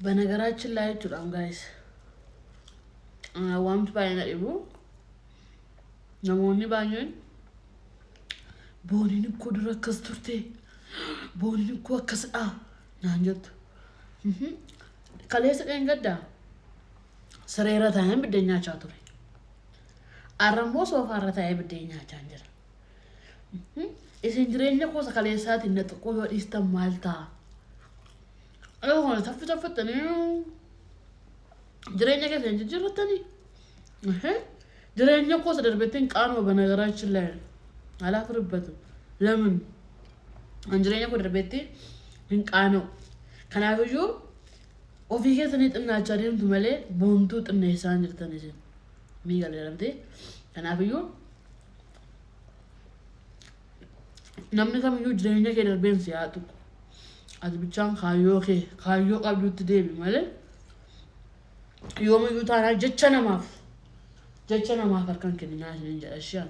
በነገራችን ላይ jechuudhaan guys, wanti baay'ee na dhibu namoonni baay'een Booniin ikkoo dura akkas turte, Booniin ikkoo akkasidha naan jettu. Kaleessa dheengaddaa sireerra taa'een biddeen nyaachaa ture. Har'a immoo soofaarra taa'ee biddeen nyaachaa jira. Isin jireenya koo isa kaleessaatiin na xiqqoo yoo dhiistan maal ta'a? Akka kana taffi taffattanii jireenya keessa hin jijjiirrattanii? Jireenya koo isa darbetti hin qaanoo በነገራችን ላይ አላፍርበትም። ለምን jireenya koo darbetti hin qaana'u. Kanaafiyyuu ofii keessanii xinnaachaa deemtu malee Boontuu xinneessaa hin jirtan isin. Mii galeeramte. Kanaafiyyuu namni kamiyyuu jireenya kee darbeen si haa tuqu. Ati bichaan kaayyoo kee kaayyoo qabdutti deebi malee yoomiyyuu taanaan jecha namaaf harka hin kenninaa isiniin jedha ishee.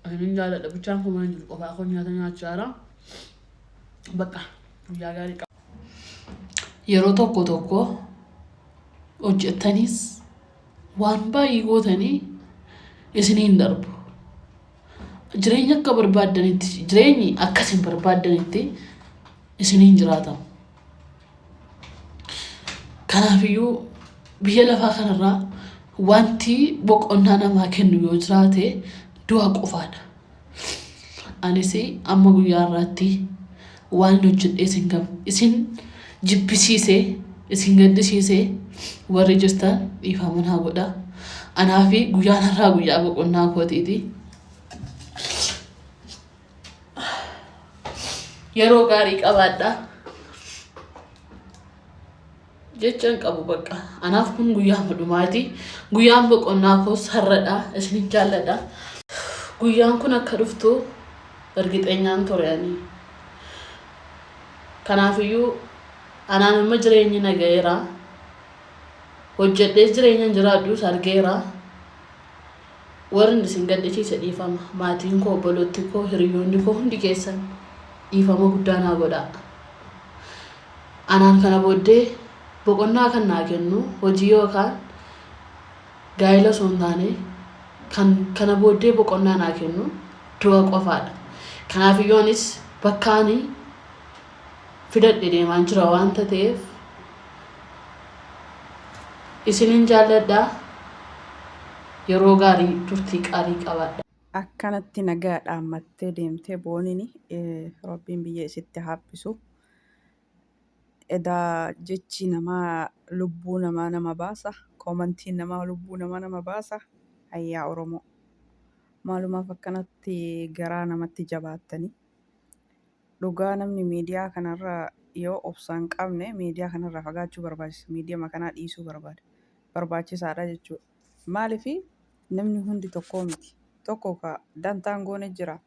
Isinin jaalladha, bichaan kun mana jiru qofaa koo nyaata nyaachaara. Bakka guyyaa gaarii qaba. Yeroo tokko tokko hojjettaniis waan baay'ee gootanii isiniin darbu. Jireenya akka barbaaddanitti, jireenyi akka isin barbaaddanitti isiniin jiraatamu. Kanaafiyyuu biyya lafaa kanarraa wanti boqonnaa namaa kennu yoo jiraate du'a qofaadha. Anis amma guyyaa har'aatti waan hin hojjedhee isin jibbisiisee isin gaddisiisee warri jirtan dhiifama naa godhaa. Anaafi guyyaan har'aa guyyaa boqonnaa kootiiti. Yeroo gaarii qabaadhaa. Jecha hin qabu bakka. Anaaf kun guyyaa dhumaati. Guyyaan boqonnaa koos har'adha. Isinin jaalladha. Guyyaan kun akka dhuftu ergixeenyaan ture ani. Kanaafiyyuu anaan amma jireenyi na ga'eera. Hojjedhee jireenya hin jiraadhus argeera. Warri isin gaddisiise dhiifama. Maatiin koo, obbolooti koo, hiriyoonni koo hundi keessan dhiifama guddaa naa godhaa. Anaan kana booddee boqonnaa kan naa kennu hojii yookaan gaa'ela osoo hin taane kan kana booddee boqonnaa naa kennu du'a qofaadha. Kanaafiyyuu anis bakka ani fidadhe deemaan jira waanta ta'eef isinin jaalladha. Yeroo gaarii turtii qaalii qabaadha. Akkanatti nagaa dhaammattee deemtee Boonini Rabbiin biyya isitti haphisu. Edaa jechi namaa lubbuu namaa nama baasa. Koomantiin namaa lubbuu namaa nama baasa. Hayyaa Oromoo. Maalumaaf akkanatti garaa namatti jabaattanii. Dhugaa namni miidiyaa kanarra yoo obsa hin qabne miidiyaa kanarraa fagaachuu barbaachisa. Miidiyama kanaa dhiisuu barbaada. Barbaachisaadha jechuudha. Maaliif namni hundi tokkoo miti. Tokko ka dantaa hin goone jira.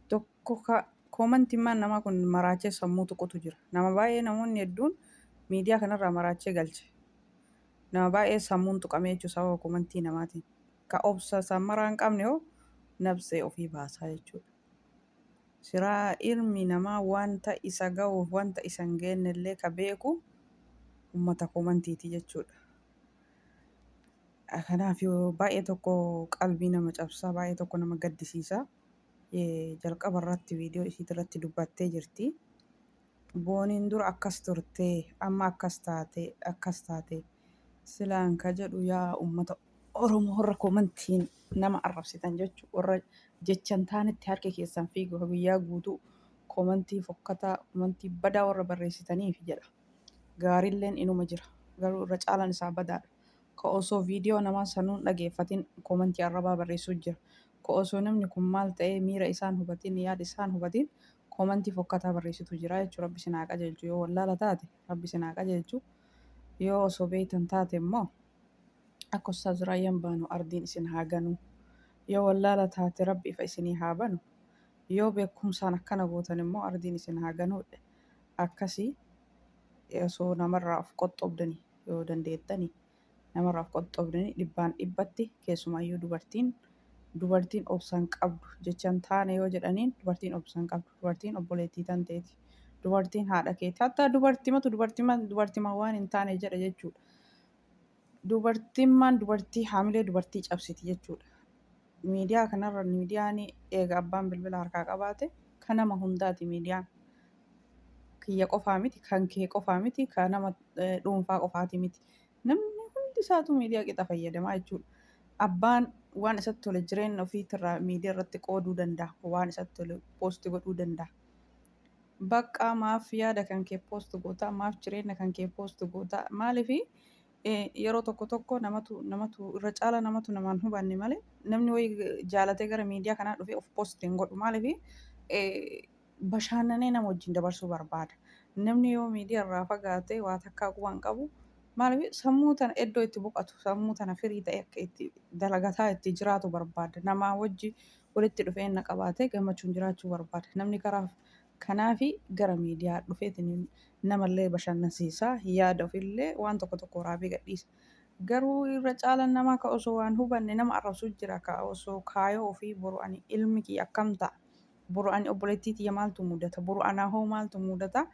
Tokko ka koomantimmaan namaa kun maraachee sammuu tuqutu jira. Nama baay'ee namoonni hedduun miidiyaa kanarraa maraachee galche. Nama baay'ee sammuun tuqamee jechuudha sababa koomantii namaatiin. Ka obsa san maraa hin qabne hoo nabsee ofii baasaa jechuudha. Siraa ilmi namaa wanta isa gahuuf wanta isa hin geennellee ka beeku ummata koomantiiti jechuudha. Kanaaf baay'ee tokko qalbii nama cabsa, baay'ee tokko nama gaddisiisa. Jalqaba irratti viidiyoo isiit irratti dubbattee jirti. Booniin dura akkas turte, amma akkas taate, akkas taate. Silaan ka jedhu yaa ummata Oromoo warra komantiin nama arrabsitan jechu warra jecha hin taanetti harki keessan fiigu ka guyyaa guutuu komantii fokkataa komantii badaa warra barreessitaniif jedha. Gaarilleen inuma jira garuu irra caalaan isaa badaadha. Ka osoo viidiyoo namaa sanuu hin dhageeffatin komantii arrabaa barreessuu jira. Ka osoo namni kun maal ta'ee miira isaan hubatin yaada isaan hubatin komantii fokkataa barreessitu jira jechuudha. Rabbi isin haa qajeelchu yoo wallaala taate Rabbi isin haa qajeelchu yoo osoo beeytan taate immoo akka Ustaaz Raayyaan baanu ardiin isin haa ganu. Yoo wallaala taate Rabbi ifa isinii haa banu. Yoo beekumsaan akkana gootan immoo ardiin isin haa ganu. Akkasi osoo namarraa of qoxxobdani yoo dandeettani namarraa of qoxxobdani dhibbaan dhibbatti keessumaayyuu dubartiin dubartiin obsa hin qabdu jecha hin taane yoo jedhaniin dubartiin obsa hin qabdu dubartiin obboleettii tanteeti. Dubartiin haadha keeti. Hatta dubartimatu dubartima waan hin taane jedha jechuudha. Dubartimmaan dubartii haamilee dubartii cabsiti jechuudha. Miidiyaa kanarra miidiyaan eega abbaan bilbila harkaa qabaate kan nama hundaati miidiyaan. Kiyya qofaa miti, kan kee qofaa miti, kan nama dhuunfaa qofaati miti. Namni hundi isaatu miidiyaa qixa fayyadamaa jechuudha. Abbaan waan isatti tole jireenya ofiitirraa miidiyaa irratti qooduu danda'a. Waan isatti tole poosti godhuu danda'a. Baqqaa maaf yaada kan kee poost gootaa, maaf jireenya kan kee poost gootaa, maaliifi yeroo tokko tokko namatu irra caala namatu namaan hubanne malee namni wayii jaalatee gara miidiyaa kanaa dhufee of poost hin godhu. Maaliifi bashaannanee nama wajjin dabarsuu barbaada. Namni yoo miidiyaa irraa fagaate waa takkaa quba hin qabu. Maaliif sammuu tana iddoo itti boqotu, sammuu tana firii ta'e akka itti dalagataa itti jiraatu barbaada. Namaa wajji walitti dhufeenya qabaatee gammachuun jiraachuu barbaada. Namni karaa kanaafi gara miidiyaa dhufeetiin namallee bashannansiisa, yaada ofiillee waan tokko tokko waraabee gadhiisa. Garuu irra caalaan namaa ka osoo waan hubanne nama arrabsuu jira, ka osoo kaayoo ofii boru ani ilmi kiyya akkam ta'a, boru ani obboleettii tiyya maaltu mudata, boru anaa hoo maaltu mudata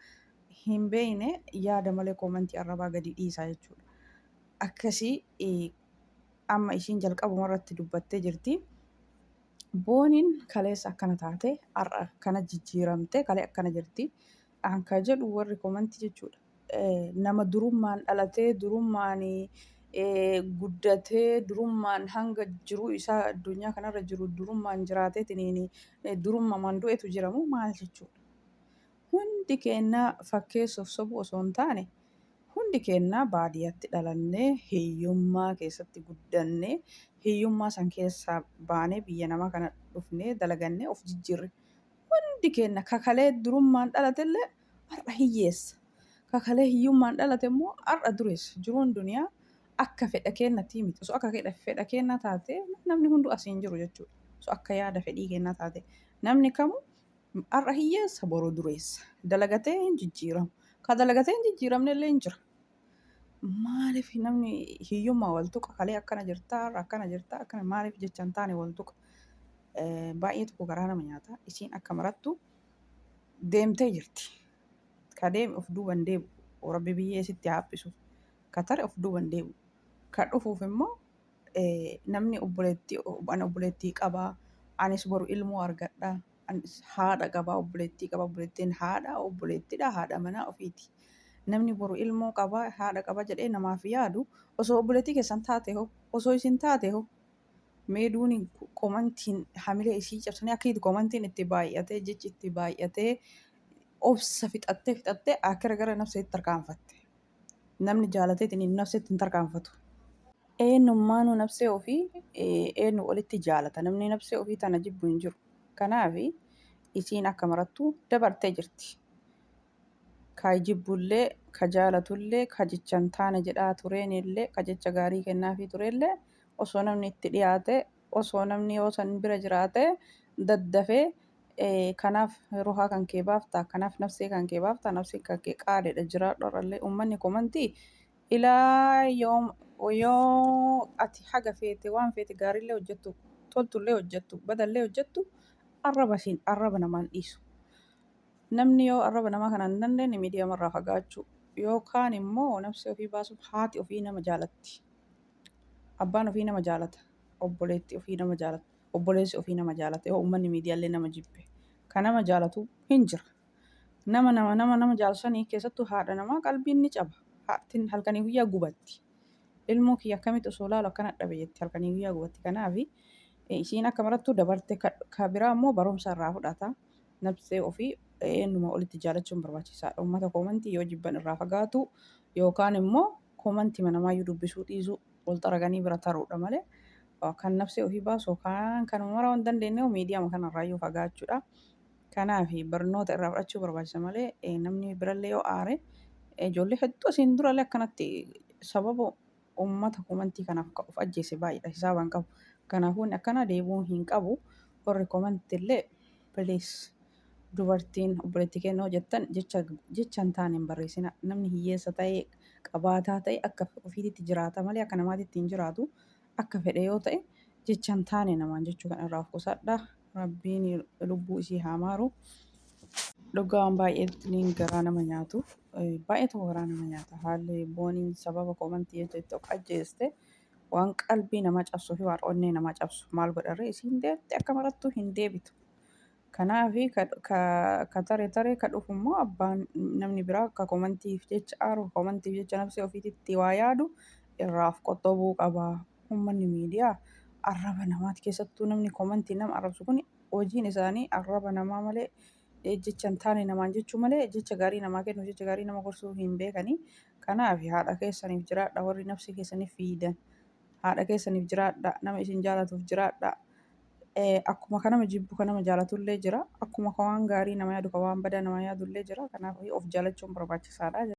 hin beekne yaada malee koomantii arrabaa gadi dhiisa jechuudha. Akkasii amma ishiin jalqabuma irratti dubbattee jirti. Booniin kaleessa akkana taate har'a kana jijjiiramte kalee akkana jirti. An ka jedhu warri koomantii jechuudha. Nama durummaan dhalatee durummaan guddatee durummaan hanga jiruu isaa addunyaa kanarra jiru durummaan jiraateetiniin durummaan du'etu jiramu maal jechuudha. Hundi keenya fakkeessuuf sobuu osoo hin taane hundi keenya baadiyyaatti dhalannee hiyyummaa keessatti guddannee hiyyummaa san keessaa baanee biyya namaa kana dhufnee dalagannee of jijjiirre. Hundi keenya kakalee durummaan dhalatellee har'a hiyyeessa. Kakalee hiyyummaan dhalate immoo har'a dureessa. Jiruun duniyaa akka fedha keenyaatti miti. Osoo akka fedha keenyaa taate namni hunduu asii hin jiru jechuudha. Osoo akka yaada fedhii keenyaa taate namni kamuu har'a hiyyeessa boru dureessa. Dalagatee hin jijjiiramu. Ka dalagatee hin jijjiiramne illee hin jira. Maaliif namni hiyyummaa wal tuqa kalee akkana jirtaa har'a akkana jirtaa akkana maaliif jecha hin taane wal tuqa. Baay'ee tokko garaa nama nyaata. Isiin akka marattu deemtee jirti. Ka deeme of duuba hin deebi'u. Rabbi biyyee sitti haa haphisu. Ka tare of duuba hin deebi'u. Ka dhufuuf immoo namni obboleettii ani obboleettii qabaa anis boru ilmoo argadha. Anis haadha qabaa obboleettii qaba obboleettiin haadha obboleettiidha haadha manaa ofiiti. Namni boru ilmoo qabaa haadha qaba jedhee namaaf yaadu osoo obboleettii keessan taate hoo osoo isin taate hoo mee duuni komantiin hamilee isii cabsanii akka itti komantiin itti baay'atee jechi itti baay'atee obsa fixattee fixattee akkira gara nafseetti tarkaanfatte. Namni jaalateetiin nafseetti hin tarkaanfatu. Eenyummaanuu nafsee ofii eenyu olitti jaalata. Namni nafsee ofii tana jibbu hin jiru. Kanaaf isiin akka marattu dabartee jirti. Ka jibbullee, ka jaalatullee, ka jecha hin taane jedhaa tureenillee, ka jecha gaarii kennaafii turellee osoo namni itti dhiyaate, osoo namni yoo san bira jiraate daddafee kanaaf ruhaa kan kee baafta, kanaaf nafsee kan kee baafta, nafseen kan kee qaaliidha jiraadhu har'allee uummanni komantii ilaa yoo ati haga feete waan feete gaariillee hojjettu, toltullee hojjettu, badallee hojjettu arraba siin arraba namaan dhiisu. Namni yoo arraba namaa kana hin dandeenye miidiyaa fagaachuu yookaan immoo nafsee ofii baasuuf haati ofii nama jaalatti. Abbaan ofii nama jaalata. Obboleetti ofii nama jaalata. Obboleessi ofii nama jaalata. Yoo uummanni miidiyaallee nama jibbe. Kan nama jaalatu hin jira. Nama nama nama nama jaalatu keessattuu haadha namaa qalbiin ni caba. Haadtiin halkanii guyyaa gubatti. Ilmoo kiyya akkamitti osoo laalu akkana dhabe jetti halkanii guyyaa gubatti. Kanaaf isiin akka marattuu dabarte ka biraa immoo barumsa irraa fudhata. Nafsee ofii eenyuma olitti jaalachuun barbaachisaadha. Uummata koomantii yoo jibban irraa fagaatu yookaan immoo koomantii namaayyuu dubbisuu dhiisuu wal xaraganii bira taruudha malee kan nafsee ofii baasu yookaan kanuma mara waan dandeenye miidiyaa kanarraayyuu fagaachuudha. Kanaaf barnoota irraa fudhachuu barbaachisa malee namni birallee yoo aare ijoollee hedduu asiin durallee akkanatti sababa uummata koomantii kanaaf of ajjeese baay'eedha hisaaba hin qabu. Kanaafuu inni akkana deebi'uu hin qabu. Warri koomantii illee please dubartiin obboleettii keenya hojjettan jecha jecha hin taane hin barreessina. Namni hiyyeessa ta'e qabaataa ta'e akka ofiitti jiraata malee akka namaatitti hin jiraatu. Akka fedhe yoo ta'e jecha hin taane namaan jechuu kan irraa of qusadha. Rabbiin lubbuu isii haa maaru. Dhugaan baay'ee garaa nama nyaatu. Baay'ee tokko garaa nama nyaata. Haalli Booniin sababa koomantii jecha itti of ajjeeste waan qalbii namaa cabsuu fi waan onnee namaa cabsu maal godharree isiin deemte akka marattuu hin deebitu. Kanaaf ka tare tare ka dhufu immoo abbaan namni biraa ka koomantiif jecha aaru koomantiif jecha nafsee ofiitti waa yaadu irraa of qoxxobuu qaba. Uummanni miidiyaa arraba namaati keessattuu namni koomantii nama arrabsu kun hojiin isaanii arraba namaa malee jecha hin taane namaan jechuu malee jecha gaarii namaa kennu jecha gaarii nama gorsuu hin beekanii. Kanaaf haadha keessaniif jiraadha warri nafsi keessaniif fiidan. Haadha keessaniif jiraadha nama isin jaalatuuf jiraadha. Akkuma kan nama jibbu kan nama jaalatullee jira. Akkuma kan waan gaarii nama yaadu kan waan badaa nama yaadullee jira. Kanaaf of jaalachuun barbaachisaadha.